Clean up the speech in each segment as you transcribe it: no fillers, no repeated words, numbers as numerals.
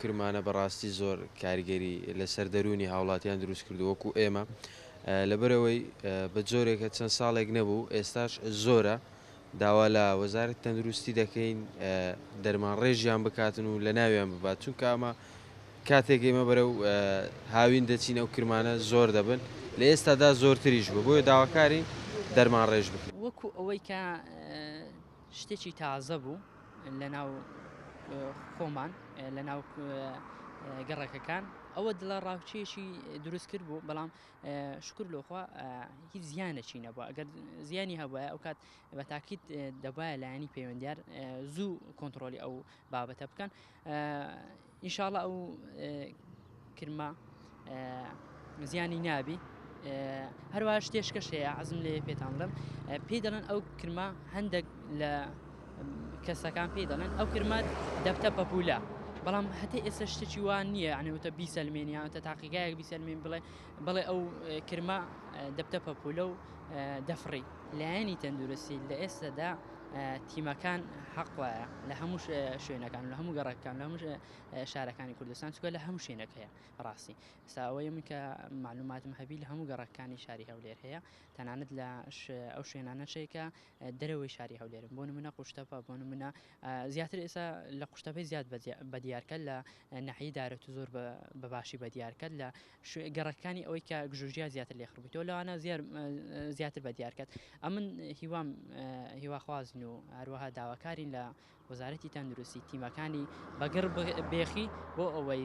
کرمانە بەڕاستی زۆر کاریگەری لەسەر دەروونی هاوڵاتیان دروست کردو وەکو ئێمە لەبەرئەوەی بە جۆرێکە چەند ساڵێک نەبوو ئێستاش زۆرە داوا لە وەزارەتی تەندروستی دەکەین دەرمان ڕێژیان بکاتن و لەناویان ببات چونکە ئەمە کاتێک ئێمە بەرەو هاوین دەچین ئەو کرمانە زۆر دەبن لە ئێستادا زۆرتریش بوو بۆیە داواکارین دەرمان ڕێژ بکرێت. وەکو ئەوەی کە شتێکی تازە بوو لەناو خۆمان لەناو گەڕەکەکان ئەوە دڵە ڕاوچێکی دروست کرد بوو بەڵام شکر لۆخوا هیچ زیانێکی نەبووە ئەگەر زیانی هەبووە ئەو کات بە تاکیت دەبایە لایەنی پەیوەندیار زوو کۆنتترۆلی ئەو بابەتە بکەن ئینشاءاللە ئەو کرمە زیانی نابی هەروە شتێشکەش هەیە عزم لێ پێتان بڵێم پێی دەڵێن ئەو کرمە هەندێک لە کەسەکان پێی دەڵێن ئەو کرمە دەبتە پەپولە بەڵام هەتە ئێستا شتێکی وان نییە ئەنێوتە بیسەلمێن یانتە تاقیگایەک بیسەلمێن بڵێ بڵێ ئەو کرمە دەبتە پەپولە و دەفڕی لایەنی تەندروستی لە ئێستادا تیمەکان حەق وایە لە هەموو شوێنەکان لە هەموو گەڕەکان لە هەموو شارەکانی کوردستان چکە لە هەموو شوێنێک هەیە ڕاستی ئێستا ئەوەی من کە معلوماتم هەبی لە هەموو گەڕەکانی شاری هەولێر هەیە تەنانەت لە ئەو شوێنانە شەیکە دەرەوەی شاری هەولێرم بۆ نمونە قوشتەپە بۆ نمونە زیاتر ئێستا لە قوشتەپەی زیاد بەدیارکە لە نەحی دارەت و زۆر بە باشی بەدیارکە لە گەڕەکانی ئەوەی کە گژوگیا زیاتر لێ خڕبوویتەوە لەوانە زیاتر بە دیار کەت ئەمن هیوام هیواخوازین و هەروەها داواکارین لە وەزارەتی تەندروستی تیمەکانی بەگڕ بێخی بۆ ئەوەی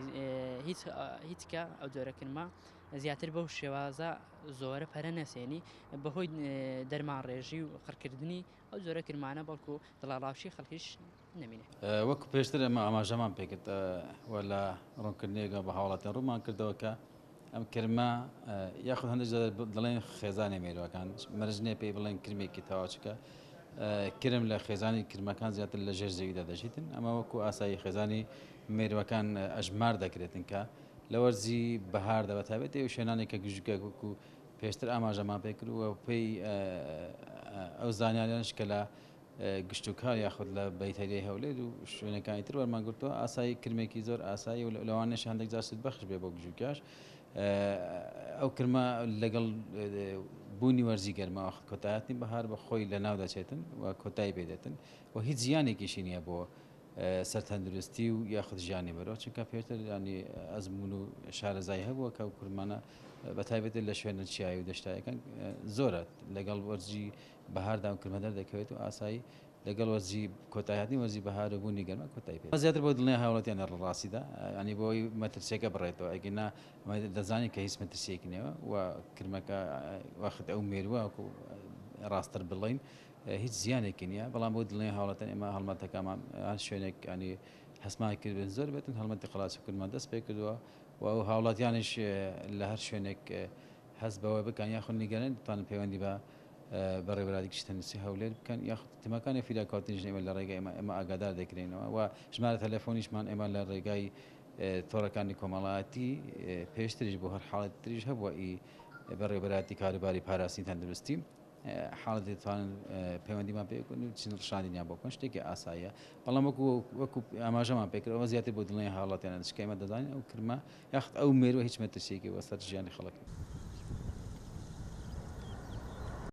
هیچ هیچکە ئەو جۆرە کرمە زیاتر بەو شێوازە زۆرە پەرە نەسێنی بەهۆی دەرمان ڕێژی و قڕکردنی ئەو جۆرە کرمانە بەڵکو دڵەڕاوکی خەڵکیش نەمینێ. وەکو پێشتر ئێمە ئاماژەمان پێکرد و لە ڕوونکردنێکە بە هاوڵاتیان ڕوونمان کردەوە کە ئەم کرمە یاخود هەندێک جار دەڵێن خێزانی مێروەکان مەرج نییە پێی بڵێن کرمێکی تەواو چکە کرم لە خێزانی کرمەکان زیاتر لە ژێر زەویدا دەژیتن ئەمە وەکو ئاسایی خێزانی مێروەکان ئەژمار دەکرێتن کە لە وەرزی بەهاردا بە تایبەت ئەو شوێنانێک کە گژوگیا وەکو پێشتر ئاماژەمان پێکرد و پێی ئەو زانیاریانش کە لە گشتوکار یاخود لە بەیتەریای هەولێر و شوێنەکانی تر وەرمان گرتووە ئاسایی کرمێکی زۆر ئاسایی و لەوانەیە هەندێک جار سوودبەخش بێ بۆ گژوگیاش ئەو کرمە لەگەڵ بوونی وەرزی گەرما وەخت کۆتایەتنی بەهار بە خۆی لە ناو دەچێتن و کۆتایی پێدێتن و هیچ زیانێکیشی نییە بۆ سەر تەندروستی و یاخود ژیانی مرۆڤ چونکە پێشتر ینی ئەزمون و شارەزای هەبووە کە ئەو کرمانە بە تایبەتی لە شوێنە چیایی و دەشتایەکان زۆرە لەگەڵ وەرزی بەهاردا ئەم کرمە دەردەکەوێت و ئاسایی لەگەڵ وەرزی کۆتایهاتنی وەرزی بەهار و بوونی گەرما کۆتایی پێ زیاتر بۆ دڵنیای هاوڵاتیان لە ڕاستیدا ینی بۆ ئەوەی مەترسیەکە بڕێتەوە ئەگینا دەزانین کە هیچ مەترسیەکی نییە و کرمەکە وەخت ئەو مێروە ڕاستتر بڵین هیچ زیانێکی نییە بەڵام بۆ دڵنیای هاوڵاتیان ئێمە هەڵمەتەکەمان هەر شوێنێک ینی هەستمان کردبن زۆر بێتن هەڵمەتی قەڵاچەکردمان دەست پێ کردووە و ئەو هاوڵاتیانیش لە هەر شوێنێک هەست بەوە بکەن یاخود نیگەران بتوانن پەیوەندی بە بەڕێوەبەرایەتی گشتی تەندروستی هەولێر بکەن یاخود تیمەکانی فریاکەوتنیش ئێمە لە ڕێگای ئێمە ئێمە ئاگادار دەکرێنەوە و ژمارە تەلەفۆنیشمان ئێمە لە ڕێگای تۆڕەکانی کۆمەڵایەتی پێشتریش بۆ هەر حاڵەت تریش هەبووە ئی بەڕێوەبەرایەتی کاروباری پاراستنی تەندروستی حاڵەت دەتوانن پەیوەندیمان پێ بکەن و چین ڕشاندنیان بۆ بکەن شتێکی ئاساییە بەڵام وەکو وەکو ئاماژەمان پێکرد ئەوە زیاتر بۆ دڵنیای هاوڵاتیانە چونکە ئێمە دەزانین ئەو کرمە یاخود ئەو مێروە هیچ مەترسیەکی بۆ سەر ژیانی خەڵک نیە.